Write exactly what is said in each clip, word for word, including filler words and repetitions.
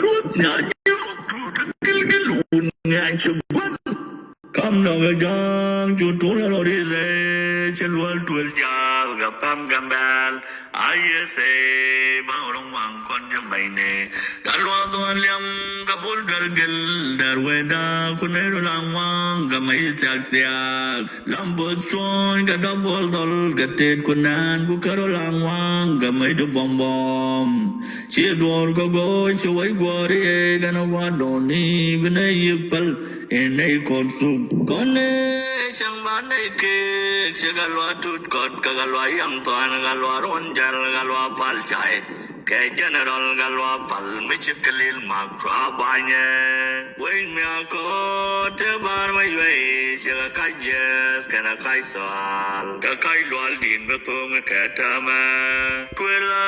Ruɔth Nhial ji̱ ruk tuut ɛ gilgil wun ŋɛ̈ny ci gua̱n. Kam nɔk ɛ ja̱a̱ŋ cu tuun ɛ rɔ ri̱th ɛ ci luäl tuël ja̱a̱th kɛ pam kɛ bɛ̈ɛ̈l. A yɛ thee ba rɔ ŋuaŋ kɔn ji̱ mɛyni. Gat luath ɣän liɛŋ kɛ bul dɛr gil dɛr wee da̱a̱ kun nɛy rɔ la ŋuaŋ kɛ mɛy thiak thiak. Lam bo̱th cuɔ̱ɔ̱ny kɛ dɔ̱p buɔl dhɔl kɛ tet ku nään ku kärɔ la ŋua̱a̱ŋ kɛ mäc ti buɔ̱m buɔ̱m. Ci duɔ̱ɔ̱r kɛ go̱o̱c ci wec guɔ̱ɔ̱r i̱ ëë kɛn a gua̱a̱r dɔ̱ɔ̱ni bi nɛy yiëk päl in nɛy kɔn thuk. Kɔn i̱ cäŋ ba nɛy keek ci kɛ luaak tut kɔt kɛ kɛ luaak yaŋ thuan kɛ luaak ruɔ̱n jäl kɛ luaak pal cay. Kɛ general Gatluak Pal mi ci Kilil Mak cua banyɛ. Wec mi a kɔɔt te bar ma yuɛy ci kɛ kac jiɛth kɛnɛ kac thɔal. Kɛ kac lual din bi thoŋ kɛ täämɛ. Kuël a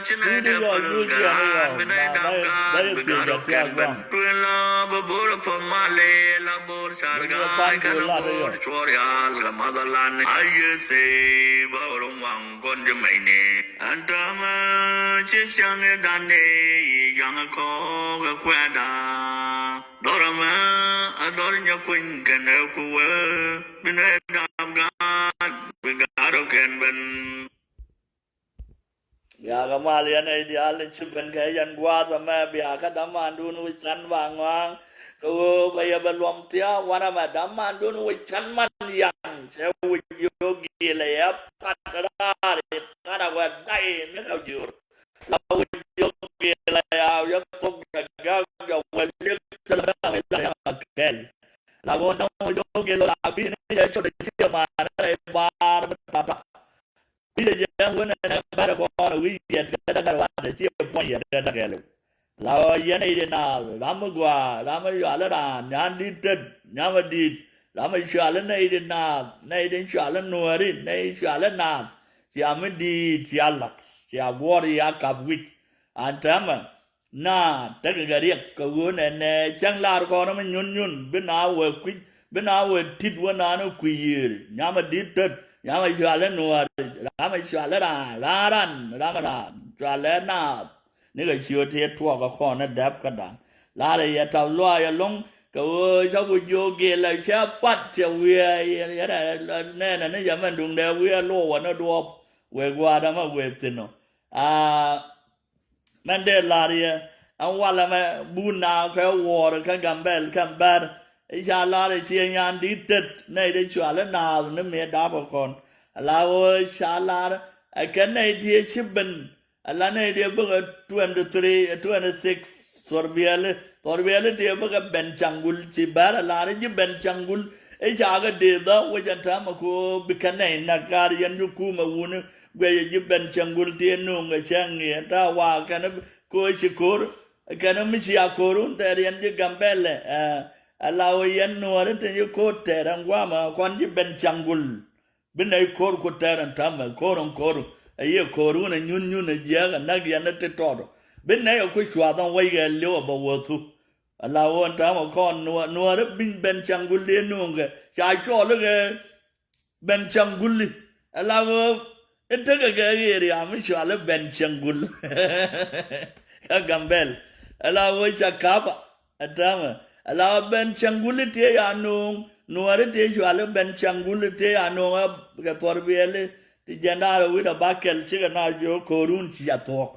ci nɛy dee päl kɛ raan bi nɛy dam gaat bi gaat rɔ kɛn ben. Kuël a bi bo̱r a puɔth mal i̱ la bo̱r car ga̱a̱c kɛnɛ bo̱r cuɔr yal kɛ math a lan. A yɛ thee ba rɔ ŋuaŋ kɔn ji̱ mɛyni. Ɛn täämɛ ci cäŋ i̱ dan i̱ yi jaŋ kɔɔk ɛ kuɛɛda. Dhɔr ɛmɛ ɛ dhɔr nyɛ kuny kɛnɛ ku wee bi nɛy dap gaat bi gaat rɔ kɛn ben. Bia kɛ mal yɛn ɛ diaal ni ci ben kɛ yɛn gua̱a̱th ɛmɛ bia kɛ dämandun wi̱c can ba ŋɔa̱a̱ŋ. Kɛ ɣöö bɛ yɛ bɛ luɔm thia̱a̱ŋ wanɛ mɛ dämandun wi̱c can man yaŋ cɛ wi̱c yo̱o̱k gilɛ yɛ pat raar i̱ thanɛ wɛ day ni kɛ jur. La wi̱c yo̱o̱k gilɛ ya yɛ thok kɛ gak kɛ wɛ li̱ek thilɛ mɛ wi̱c la yɛ mɛ kɛl. La ɣöö däm wi̱c yo̱o̱k gilɛ la bi̱i̱ni yɛ cot i̱ ciɛ ma̱a̱n rɛy baar mi tap tap. Kui̱ jɛ jiɛɛn wen ɛn ɛ bɛ̈r kɔn ɛ wi̱i̱ yɛt kɛ däkɛl wat ɛ ciɛ puɔ̱ny yɛt kɛ däkɛl. La ɣɔɔ yɛn nɛy ti naath ram mi gɔaa ram mi yual i̱ raan nyan di̱t tet nyam ɛ di̱i̱t ram mi cual i̱ nɛy ti naath nɛy ti cual i̱ nuääri nɛy cual i̱ naath. Cia mi di̱i̱t cia lath cia guɔ̱ɔ̱r ya kap wi̱c. An täämɛ na tekɛ kɛ riɛk kɛ ɣöö nɛnɛ cäŋ laar kɔn mi nyun nyun bi na wee kui̱c bi na wee tit wä naan kui̱ yiëër nyamɛ di̱t tet nyamɛ cualɛ nuäär ramɛ cualɛ raan raan ran ramɛ raan cualɛ naath. Ni kɛ ciö ti tuɔɔk kɛ kɔn ni dɛp kä da̱ŋ. Laarɛ yɛ tap luaak yɛ lo̱ŋ kɛ ɣöö cä ku jiök gilɛ cɛ pat cɛ wiee yɛn nɛnɛ ni yɛ mɛn duŋdɛ wiee luɔk wä ni duɔɔp wëë gua̱a̱r ɛmɛ wëë thi̱n ɔ. Aa Mɛn dee la̱r yɛ ɛn walɛ mɛ bun na kɛ wuɔɔr kä Gambɛl kɛn bɛr. I̱ ca la̱r i̱ ciɛ nyan di̱t tet nɛy ti cual i̱ naath ni mi̱eth dap kɛ kɔn. Ala ɣöö ca la̱r ɛ kɛ nɛy ti ɛ ci ben. Ala nɛy ti ɛ bäkɛ twenty three, twenty six. Thorbiɛli thorbiɛli ti ɛ bäkɛ ben caŋ gul ci bɛr ɛ la̱r i̱ ji̱ ben caŋ gul. I̱ ca kɛ dee dhä wec ɛn täämɛ ko̱ bi kɛ nɛy näk ka̱r yɛn ji̱ kumɛ wuni. Guɛcɛ ji̱ ben cäŋ gul ti nuŋ kɛ cäŋ yɛ ta wa kɛn koci ko̱r kɛn mi ci a ko̱r wun tɛɛr yɛn ji̱ Gambɛlɛ. Ɛ ala wä yɛn nuɔ̱ɔ̱ri tin ji̱ ko̱r tɛɛr ɛn guamɛ kɔn ji̱ ben cäŋ gul. Bi nɛy ko̱r ku tɛɛr ɛn ta̱mɛ ko̱r ɛn ko̱r ɛ yiëë ko̱r wun ɛ nyun nyun ɛ jiɛɛk ɛ näk yɛn ɛ ti tɔɔt. Bi nɛy ɛ ku cuath ɛn wec kɛ li̱w ɛ bɛ wä thu. Ala wä ɛn ta̱mɛ kɔn nuɔ̱ɔ̱ri bi ben cäŋ gul ti nuŋ kɛ ca cɔɔl kɛ Ben Canguli. Ala ɣöö i̱ tekɛ kɛ area mi cɔal i̱ Ben Cangul. Kä Gambɛl ala ɣöö ca kapa. Ɛ täämɛ ala ɣöö Ben Canguli tiee ya nuŋ nuɔɔri tiee cɔal i̱ Ben Canguli tiee ya nuŋ. Ɛ kɛ thuɔr biɛli ti jɛn da̱a̱r ɛ wi̱cdɛ bakɛl cikɛ na jiök ko̱o̱run ci ca thuɔ̱k.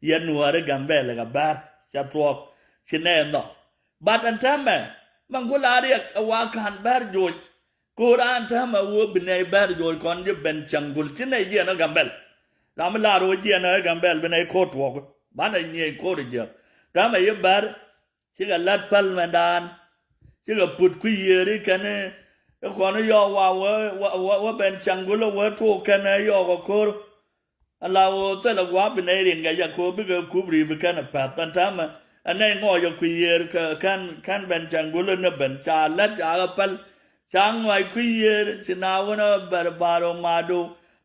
Yɛn nuɔɔri Gambɛl kɛ bär ca thuɔ̱k ci nɛy nhɔk. But ɛn täämɛ mɛn ku la riɛk ɛ wa ka̱n bär joc. Ko̱r an täämɛ wä bi nɛy bär joc kɔn ji̱ Ben Cangul ci nɛy jiɛn ɔ Gambɛl. Ram mi lar wä jiɛn ɔ Gambɛl bi nɛy ko̱r tuɔɔk banɛ nyiey ko̱r jiäk. Täämɛ yi bär cikɛ lät päl mɛndan. Cikɛ put kui̱ yiëëri kɛn i̱ kɔn i̱ yɔɔk wa wä wä Ben Cangul wä tuɔɔk kɛn i̱ yɔɔk ɔ ko̱r. Ala ɣöö thilɛ gua̱a̱p bi nɛy riŋ kɛ jɛ ko̱o̱p bikɛ kup ri̱i̱p bi kɛn ɛ päth ɛn täämɛ. Ɛ nɛy ŋɔɔc ɛ kui̱ yiëër kɛ kɛn kɛn Ben Cangul ni Ben ca lät ca kɛ päl. Ca ŋɔac kui̱ yiëër ci na wun ɛ bɛr ba̱r ɛ ma̱a̱du.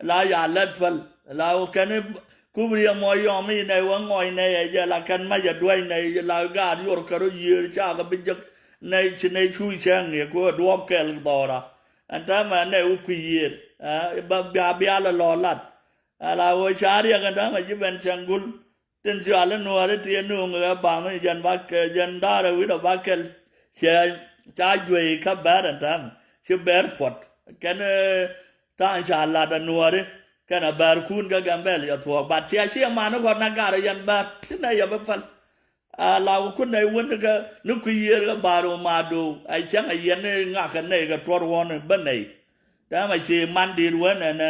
La ya lät päl la ɣöö kɛn kup ri̱i̱p mɔ yɔm i̱ nɛy wä ŋɔɔc nɛy ɛ jɛ la kɛn mac ɛ duäc nɛy la gaat yor kɛ rɔ yiëër ca kɛ bi jek. Nɛy ci nɛy cu cäŋ yɛ ko̱o̱p ɛ duɔ̱ɔ̱p kɛl dhɔra. Ɛn täämɛ nɛy wä kui̱ yiëër ɛ ba bia bia lɛ lɔ lat. Ala ɣöö ca riɛk ɛn täämɛ ji̱ Ben Cangul. Tin cɔal i̱ Nuääri ti nuŋ kɛ baŋ i̱ jɛn ba kɛ jɛn da̱rɛ wi̱cdɛ ba kɛl. Cɛ ca juey kä bɛr ɛn täämɛ ci bɛr puɔt kɛn ta̱a̱ŋ ca lat ɛ Nuääri kɛn ɛ bɛrkun kä Gambɛl yɛ thuɔɔk bat cia ci ɛman i̱ kɔn na garɛ yɛn bɛr ci nɛy yɛ bi päl. A la wä kun nɛy wän kä ni kui̱ yiër kä bar wä ma do̱o̱ a cäŋ a yɛn i̱ ŋakɛ nɛy kɛ tuɔr wɔn bä nɛy. Täämɛ ci man di̱i̱t wän ɛnɛ.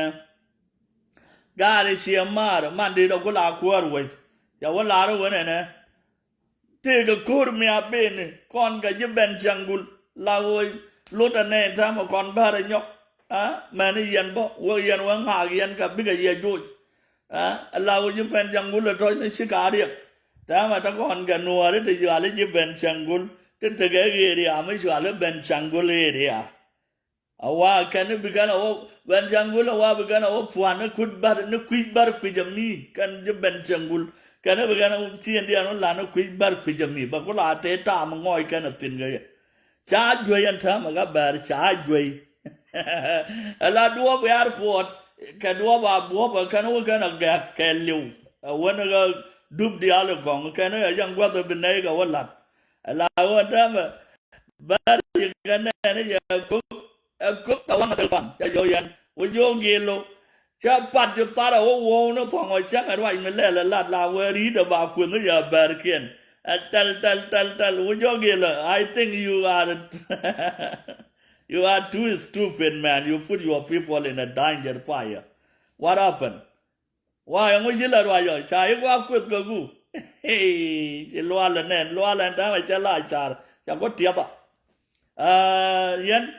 Gaari ciɛ maar man di̱i̱t a ku la kuäär wec. Ca wä la̱r wän ɛnɛ. Tëëkɛ ko̱r mi a beni kɔn kɛ ji̱ ben cäŋ gul la ɣöö lot ɛ nɛy täämɛ kɔn bäärɛ nyɔk. A mɛni yɛn bä wä yɛn wä ŋaak yɛn kɛ bikɛ yɛ joc. A la ɣöö ji̱ ben cäŋ gul ɛ tɔ̱c ni ci ka riɛk. Täämɛ te kɔn kɛ Nuääri ti cɔal i̱ ji̱ ben cäŋ gul ti tekɛ ɣeer ya mi cɔal i̱ ben cäŋ gul ɣeer ya. A wa kɛn i̱ bi kɛn a wä ben cäŋ gul a wa bi kɛn a wä pua̱n i̱ kut bär ni kui̱c bär kui̱c ami kɛn ji̱ ben cäŋ gul kɛn i̱ bi kɛn a wä tiɛn diɛn wä lan i̱ kui̱c bär kui̱c ami bä ku la tëë taam ŋɔɔc kɛn a thi̱n kɛ yɛ. Ca juey ɛn täämɛ kä bɛr ca juey. Ɛ la duɔ̱ɔ̱p airport kɛ duɔ̱ɔ̱p a buɔ̱ɔ̱p ɛ kɛn wä kɛn a gɛ̈k kɛ liw. Ɛ wän kä dup diaal ɛ gɔ̱ŋ kɛn ɛ yɛn gua̱th ɛ bi nɛy kɛ wä la̱t. Ɛ la wä täämɛ bɛr yɛ kɛ nɛn yɛ kök ɛ kök tɛ waŋ thil kɔn cɛ jɔw yɛn wä jiök gil lo. Cä pat ji̱ thar ɛ wä wuɔ̱w ni thɔŋ ɔ cäŋ ɛ ruac mi lɛl ɛ lat la wee ri̱t ɛ ba kueth ni yɛ bɛrkiɛn. Ɛ tɛl tɛl tɛl tɛl wä jiök gil lo, I think you are you are too stupid, man. You put your people in a danger fire. What happened? Wa ɛŋu ci la ruac ɔ ca i̱ gua kueth kɛ gu. Ci lual ɛ nɛn lual ɛn täämɛ cɛ la car ca ku tiɛpa. Yɛn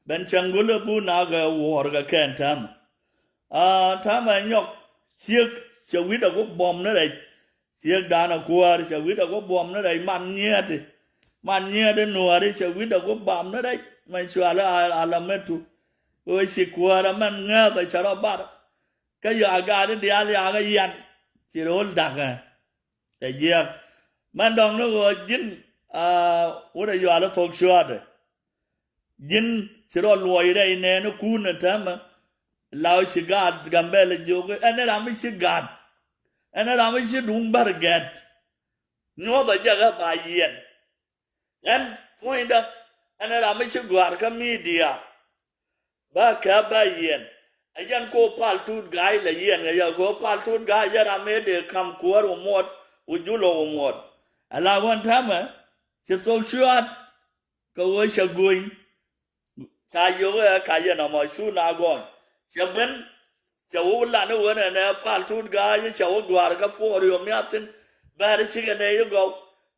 ben cäŋ gul ɛ bu nak ɛ wuɔ̱ɔ̱r kɛ kɛn täämɛ. Täämɛ nyɔk ciek cɛ wi̱cdɛ ku buɔ̱m ni rɛc. Ciek dan ɛ kuäär cɛ wi̱cdɛ ku buɔ̱m ni rɛc man nyiɛɛti. Man nyiɛɛti Nuääri cɛ wi̱cdɛ ku buɔ̱m ni rɛc mɛn cuali a la metu. Kɛ ɣöö ci kuäär ɛ mɛn ŋääth ɛ cɛ rɔ bar. Kä yɔa gaat i̱ diaal yakä yan ci ro̱l da̱kɛ. Cɛ jiääk mɛn dɔ̱ŋ ni ɣöö ji̱n wut ɛ yual i̱ thok cua̱a̱tɛ. Ji̱n ci rɔ luɔc rɛy nɛɛni kuun ɛ täämɛ. La ɣöö ci gaat Gambɛl ɛ jiök ɛn ɛ ram i̱ ci gaat. Ɛn ɛ ram i̱ ci duŋ bär gɛt. Nyuɔ̱th ɛ jɛ ɣä ba yiɛn. Ɛn puɔ̱nydä ɛn ɛ ram mi ci gɔ̱a̱r kä midia. Bä kɛ bä yiɛn ɛ jɛn ko pal tut ga̱a̱c lɛ yiɛn kɛ yɛ ko pal tut ga̱a̱c jɛ ram mi dee ka̱m kuäär wä muɔt wä jul wä muɔt. Ɛ la wän täämɛ ci thok cua̱a̱t. Kɛ ɣöö cɛ göny. Ca yök ɛ ka yɛn ɔmɔ cu na gɔny cɛ ben. Cɛ wä lan i̱ wen ɛnɛ pal tut ga̱a̱c cɛ wä gua̱a̱r kä puɔr yom miathin. Bɛr cikɛ nɛ i̱ gɔw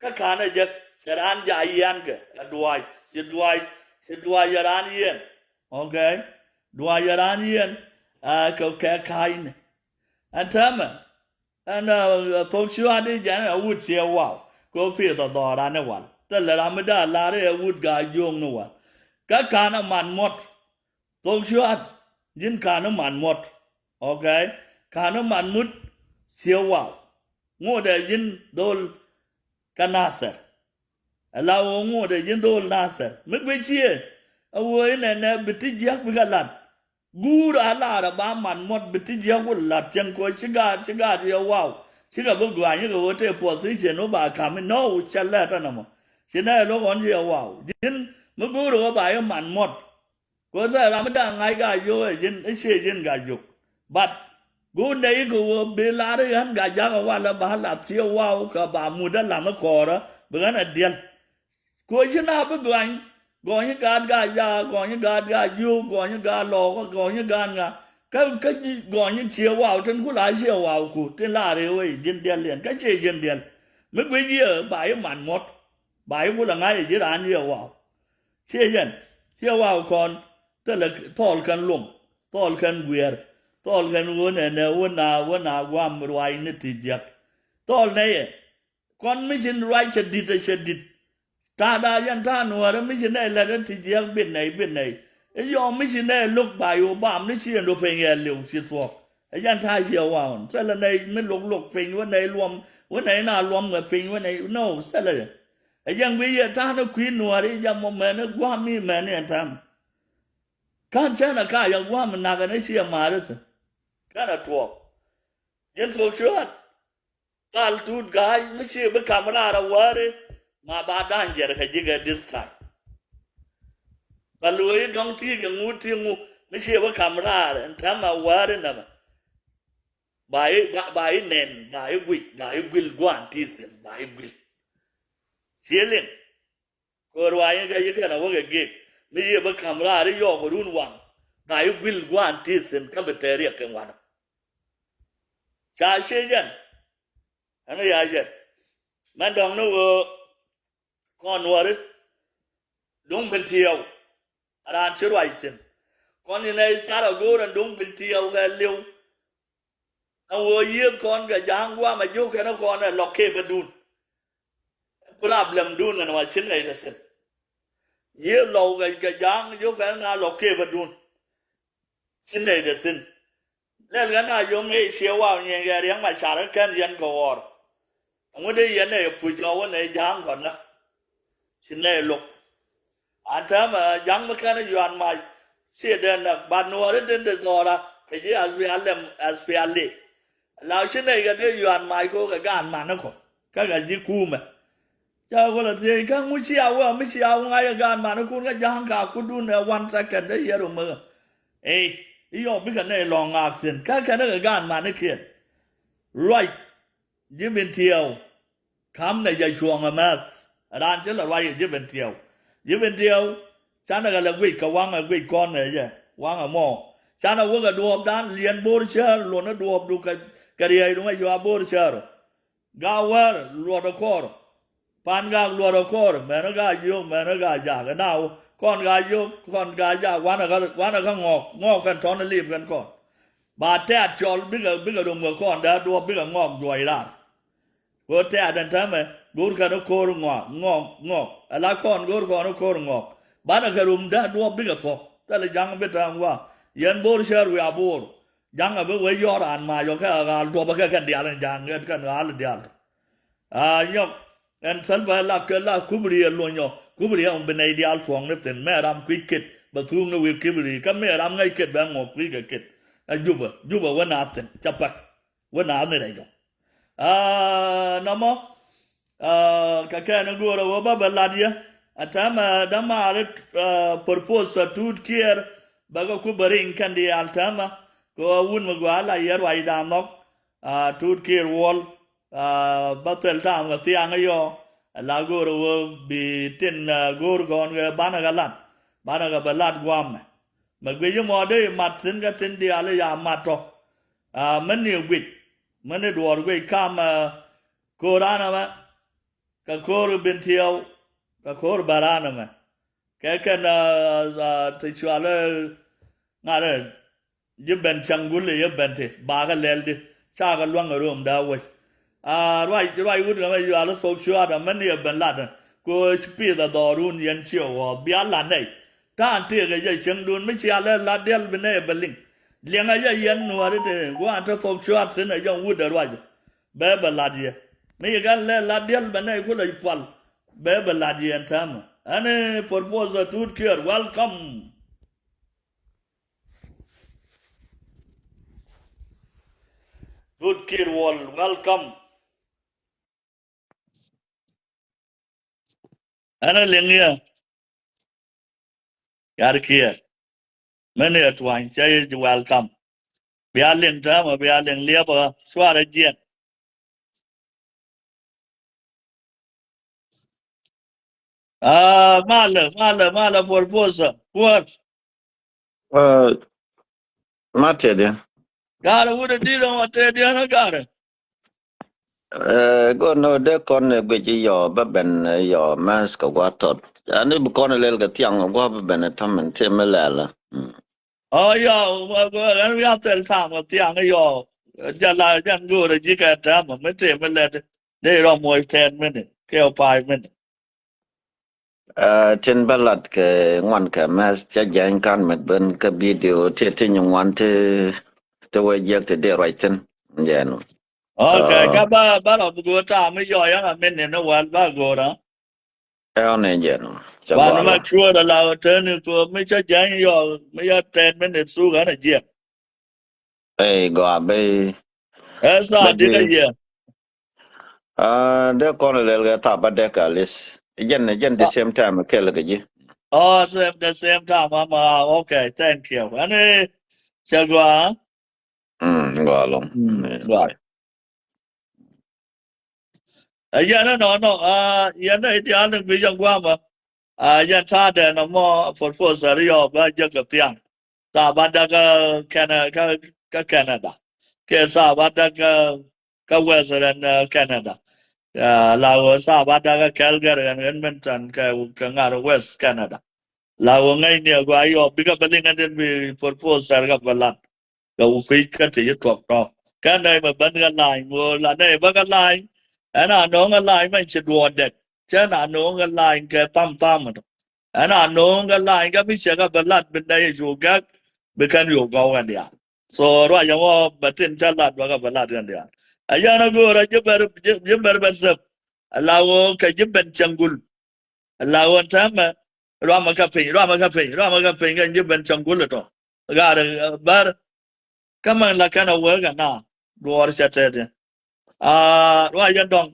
kä ka̱n ɛ jek cɛ raan ja yian kɛ ɛ duac ci duac ci duac yɛ raan yiɛn. Okay. Duac yɛ raan yiɛn. Ɛ kɛ kɛ ka̱cni. Ɛn täämɛ ɛn ɛ thok cua̱a̱t i̱ jɛn ɛ wut ciɛ waw. Kɛ ɣöö pi̱i̱th ɛ dhɔɔran i̱ wal thilɛ ram mi da̱a̱ lar i̱ ɛ wut gaa jo̱o̱ŋ ni wal. Kä ka̱n ɛ man muɔ̱t. Thok cua̱a̱t ji̱n ka̱n i̱ man muɔ̱t. Okay. Ka̱n i̱ man mut ciɛ waw. Ŋotdɛ ji̱n dho̱l kä Nathɛr. Ɛ la ɣöö ŋotdɛ ji̱n dho̱l Nathɛr mi guic cië. Ɛ ɣöö inɛnɛ bi ti jiäk bikɛ lat. Guur a lar ɛ ba man muɔt bi ti jiäk wä lat cieŋ kɛ ɣöö ci gaat ci gaat yɛ waw. Cikɛ bi gua̱a̱ny kɛ ɣöö tëë position wä ba ka̱m i̱ nɔw cɛ lɛt ɛn ɛmɔ. Ci nɛ lo̱k ɣɔn yɛ waw ji̱n mi guur ɛ ɣöö ba yɛ man muɔt. Kɛ ɣöö thɛɛ ram mi da̱a̱ ŋa̱c gaat yio̱k ɛ ji̱n i̱ ciɛ ji̱n gaat jiök. But guur nɛ i̱ kɛ ɣöö bi lar i̱ ɣän gaat ja̱k ɛ walɛ ba lath ciɛ waw kɛ ba mut ɛ la̱m i̱ kɔɔrä bi ɣän ɛ diɛl. Kɛ ɣöö ci na bi gɔny gɔny i̱ gaat gaat jaak gɔny i̱ gaat gaat jiök gɔny i̱ gaat lɔɔkä gɔny i̱ gaat ŋa. Kä kä gɔny i̱ ciɛ waw tin ku la ciɛ waw ku tin la rëë wee ji̱n diɛl liɛn kä ciɛ ji̱n diɛl. Mi guic yɛ ba i̱ man muɔ̱t ba i̱ ku la ŋa̱c i̱ ji̱ raan ciɛ waw. Ciɛ yɛn ciɛ waw kɔn thilɛ thɔɔl kɛn luɔm thɔɔl kɛn guiɛɛr thɔɔl kɛn ɣöö nɛnɛ wä na wä na gua̱a̱m ruac ni ti jiäk. Thɔɔl nɛyɛ. Kɔn mi ci ruac cɛ di̱t ɛ cɛ di̱t. Ta̱a̱ da̱a̱ yɛn ta̱a̱ nuäärä mi ci nɛy lät ɛ ti jiäk bi nɛy bi nɛy. I̱ yɔɔ mi ci nɛy lo̱k ba yo̱o̱ bam ni ci ɛn do̱ peny yɛ liw ci thuɔ̱k. Ɛ yɛn ta̱a̱ ciɛ wa̱a̱ ɣɔn thilɛ nɛy mi lo̱k lo̱k peny wä nɛy luɔm wä nɛy na luɔm ɛ peny wä nɛy no thilɛ. Ɛ yɛn guiy yɛ ta̱a̱ ni kui̱ nuäärä i̱ jam mɔ mɛn i̱ gua̱a̱m mi mɛn i̱ ɛn ta̱a̱m. Ka̱n cän ɛ ka yɛ gua̱a̱m nak ɛn i̱ ciɛ ma̱a̱r i̱ thil. Ka̱n ɛ tuɔɔk. Ji̱n thok cua̱a̱t. Pal Tut Ga̱a̱c mi ciɛ bi kam raar a wäri. Ma ba da̱ŋ jɛr kɛ ji̱ kɛ this time. Pal wee dɔ̱ŋ ti kɛ ŋut ti ŋu mi ciɛ bi kam raar ɛn tɛm a wäri nɛmɛ. Ba i̱, ba, ba i̱ nɛn, ba i̱ guic, ba i̱ guil gua̱a̱n ti thi̱n, ba i̱ guil. Ciɛ liŋ. Kɛ ruac in kɛ yi kɛn a wä kɛ gik mi yi bi ka̱m raar i̱ yɔɔk run waŋ. Ba i̱ guil gua̱a̱n ti thi̱n kä bi tɛɛr riɛk kɛn wanɔ. Ca ciec jɛn. Ɛn ya jɛn. Mɛn dɔ̱ŋ ni ɣöö kɔn nuɔri. Duŋ Bentiu. Raan ci ruac thi̱n. Kɔn in ɛ thar a go̱o̱r ɛn Duŋ Bentiu kɛ li̱w. Ɛn ɣöö yiëëth kɔn kɛ ja̱a̱ŋ gua̱a̱m a jiök kɛn kɔn ɛ lɔk kepä dun. Problem dun ɛn wa ci nɛy te thi̱n. Yiëëth lɔk kɛ, kɛ ja̱a̱ŋ jiök kɛn ŋa lɔk kepä dun. Ci nɛy te thi̱n. Lɛl kɛn a yom ëë ciɛ wa nyieny kɛ riɛŋ ma car kɛn yɛn kɛ ɣɔr. Ŋut i̱ yɛn ɛ puc ɔ wä nɛy ja̱a̱ŋ kɔn la. Ci nɛy lo̱k. An täämɛ ja̱ŋ mi kɛn i̱ yuan mac. Ciɛ dee näk bat nuɔɔri tin te dhɔra kɛ ji̱ aspial lɛm aspial li. La ci nɛy kɛ dee yuan mac ko̱ kɛ gaan mani kɔ kä kɛ ji̱ kuumɛ. Ca wä lɛ thiec kä ŋu cia wä mi cia wä ŋa̱c kɛ gaan mani kun kä ja̱ŋ ka kudun ɛ one second dee yɛr wä mäkä. Ey i̱ yɔk bikɛ nɛy lɔ̱ŋ ŋaak thi̱n kä kɛn kɛ gaan mani kiɛn. Ruac. Ji̱ Bentiu. Ka̱m nɛ jɛ cuɔ̱ɔ̱ŋ ɛmɛth. Raan ci lɛ ruac kɛ Ji̱ Bentiu. Ji̱ Bentiu. Canɛ kɛ lɛ guic kɛ waŋɛ guic kɔn ɛ jɛ waŋɛ mɔ. Canɛ wä kɛ duɔɔpdan liɛn bo̱o̱r cäär luɔ̱n ni duɔɔpdu kɛ, kɛ riɛcdu ŋäc cua bo̱o̱r cäär. Ga̱a̱ wäär luɔt ɛ kɔr. Pan gaak luɔt ɛ kɔr mɛn ɛ gaak jiök mɛn ɛ gaak jaak ɛ na wä kɔn gaak jiök kɔn gaak jaak wanɛ kä, wanɛ kä ŋɔɔk ŋɔɔk kɛn tɔn ɛ lip kɛn kɔn. Ba tɛ̈t cɔl bikɛ, bikɛ röm kɛ kɔn dee duɔɔp bikɛ ŋɔɔk juɔc raar. Kɛ ɣöö tɛ̈t ɛn täämɛ go̱o̱r kɛn ko̱r ŋɔak ŋɔɔk ŋɔɔk ala kɔn go̱o̱r kɔn ko̱r ŋɔɔk. Banɛ kɛ röm dee duɔɔp bikɛ thuɔ̱k thilɛ ja̱ŋ bi tääm wa. Yɛn bo̱o̱r cäär wiaa bo̱o̱r. Ja̱ŋ ɛ bi wee yɔr raan mac ɔ kɛ ɣaal duɔpä kɛ kɛn diaal in ja̱a̱ŋ ɣet kɛn ɣaal diaal. A nyɔk ɛn thäl bä la kɛ la kubri ɛ luɔ̱nyɔ kubri ɛ bi nɛy diaal thuɔ̱ŋ ni thi̱n mɛ ram kui̱ ket bɛ thuŋ ni wi̱i̱ kibri kä mɛ ram ŋäc ket bɛ ŋuɔk kui̱ kɛ ket. Ɛ jupä jupä wä na thi̱n cä pɛk wä na ni rɛy jɔŋ. A nɔmɔ. A kɛ kɛn go̱o̱rä wä bä bɛ lat yɛ a täämɛ dämaari. A purpose a Tut Kiir bɛ kɛ ku bä riŋ kɛn diaal täämɛ. Kɛ ɣöö wun mi gɔaa la yɛ ruacdan nhɔk. A Tut Kiir Wuɔl. A bä thil ta̱a̱ŋ kɛ thiaŋ yɔ. A la go̱o̱rä wä bi tin a go̱o̱r kɔn kɛ banɛ kɛ lat banɛ kɛ bɛ lat gua̱a̱mɛ. Mɛ guic imɔ dee imat thi̱n kɛ tin diaal i̱ ya mat tɔ. A mɛn ni guic mɛn ni duɔɔr guic kam a ko̱r an ɛmɛ. Kɛ ko̱r Bentiu kɛ ko̱r bär an ɛmɛ. Kɛ kɛn a ti cualɛ ŋa̱rɛ. Ji̱ ben cäŋ gul i̱ yɛ ben ti bakä lɛl di cakɛ luaŋ ɛ röm daa wec. A ruac ruac wut kɛ mɛ yual thok cuaat amɛn yɛ ben lat. Ku pith a dhɔrun yɛn ciɛ ɣɔɔth bia lat nɛy. Ta̱a̱n tëëkɛ jɛ cieŋdun mi cia lɛ lat diɛl bi nɛy bɛ liŋ. Liɛŋɛ jɛ yɛn nuääri ti gua̱a̱n te thok cuaat thi̱n ɛ jɔŋ wut ɛ ruac. Bɛ bɛ lat yɛ mi yɛ kɛn lɛ lat diɛl bɛ nɛy kulɛ pual. Bɛ bɛ lat yɛ ɛn täämɛ ɛn purpose a Tut Kiir welcome. Tut Kiir Wuɔl welcome. Ɛn a liŋ yɛ. Yar Kiir. Mɛn yɛ tuany cɛ yɛ welcome. Bia liŋ täämɛ bia liŋ liɛpä cuarɛ jiɛn. Aa malɛ malɛ malɛ purpose kuäär. Aa ma tɛdiɛn. Gaarɛ wut ɛ di̱t ɛn wa tɛdiɛn ɛ gaarɛ. Aa go̱o̱r nɔ dee kɔn ɛ guic i̱ yɔ bä ben i̱ yɔ mɛs kɛ gua̱a̱r tɔt. Ani bi kɔn ɛ lɛl kɛ thiaŋ ɛ gua̱a̱r bä ben ɛ ta̱mɛn tëë mi lɛl ɛ. Ɔ yɔ ɣän wi̱i̱ a thil ta̱a̱ŋ ɔ thiaŋ yɔ. Jɛ la jɛn go̱o̱rä ji̱ kɛ täämɛ mi tëë mi lɛt. Dee rɔ muɔc ten minute kiɛ five minute. Aa tin bä lat kɛ ŋuan kɛ mɛth cä jɛny kan mɛth ben kä video ti ti nyi ŋuan ti ti wee jiɛk ti dee ruac thin. Jɛn. Ok kä bä bä rɔ bi go̱o̱r ta̱a̱ mi yɔ yɛn a minute ni wäl bä go̱o̱rä. Ɛn ni jɛn ca gua̱a̱ ma cuɔt ala teni ko mi ca jany yɔ mi ya ten minutes thuk ɛn a jiɛ. Ey gɔaa bey. Ɛ thaa dit a jiɛ. Ah, dee kɔn lɛl kɛ thaap a dek a lis. Jɛn, jɛn the same time kɛl kɛ ji̱. Oh, same, the same time. I'm, uh, okay, thank you. Ɛn i̱ cɛ gɔaa. Mm, gɔaa lɔŋ. Mm, gɔaa. Ɛ yɛn ɛnɔ nɔ, ah, yɛn ɛ diaal ni guic ɛn gua̱a̱mä. Ah, yɛn ta̱a̱dɛ nɔmɔ proposal yɔ bä jek kɛ thiaŋ. Thaap a dek kä Canada, kä, kä Canada. Kɛ thaap a dek kä, kä Western, uh, Canada. Ah, la wä thaap a dek kä Calgary ɛn Edmonton kɛ, kɛ ŋa̱r West Canada. La wä ŋäcni a gɔaa yɔ bikɛ bä liŋ ɛn tin bi proposal kɛ bä lat. Kɛ wä kui̱ kä ti ci tuɔk tɔ. Kɛn nɛy mɛ ben kɛ lany wä la nɛy bä kɛ lany. Ɛn a no̱o̱ŋ kɛ lany mɛ ci duɔɔr dɛk. Cɛ na no̱o̱ŋ kɛ lany kɛ tham tham tɔ. Ɛn a no̱o̱ŋ kɛ lany kɛ mi cɛ kɛ bä lat bi nɛy cu gɛk bi kɛn yo̱o̱ gɔw kɛn diaal. So ruac ɛmɔ bɛ tin cä lat bä kɛ bä lat kɛn diaal. Ɛ yɛn a go̱o̱r a ji̱ bɛr, ji̱, ji̱ bɛr bɛ thep. Ɛ la wä kɛ ji̱ ben cäŋ gul. La ɣöö täämɛ ruamɛ kä piny, ruamɛ kä piny, ruamɛ kä piny kɛ ji̱ ben cäŋ gul tɔ. Gaar, eh, bär kä mɛn la kɛn a wee kɛ na duɔɔr cɛ tɛt. Ah, ruac jɛ dɔŋ.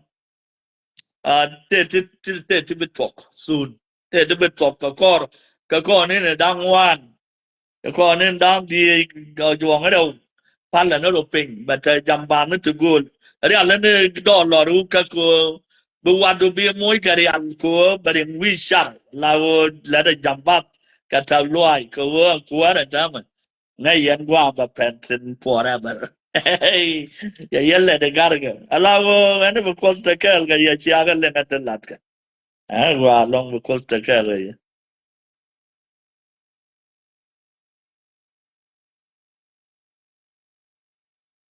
Ah, tëë ti, ti, tëë ti bi tuɔk soon. Tëë ti bi tuɔk kɛ kɔr, kɛ kɔr ni ni da̱ŋ ŋuan. Kɔn in da̱ŋ dhieec, ɛ, juɔ̱ŋ rɛw. Palɛ ni rɔ piny, bɛ tɛ jam ban ni ti gööl. Rial ni dɔɔr lɔr wä kä kɛ ɣöö bi watdu bi moc kɛ rial kɛ ɣöö bɛ riŋ wi̱i̱ car. La ɣöö lɛt ɛ jam bath kɛ tɛ̈th luaac kɛ ɣöö kuäärɛ täämɛ. Ŋäc yɛn gua̱a̱ bɛ pɛn thi̱n forever. Yɛ yɛn lɛt ɛ garkɛ. Ala ɣöö ɛn bi kuɔth te kɛɛl kɛ yɛ ciakä lɛn ɛ te latkɛ. Ɛ gɔaa lɔŋ bi kuoth tekɛ rɛy.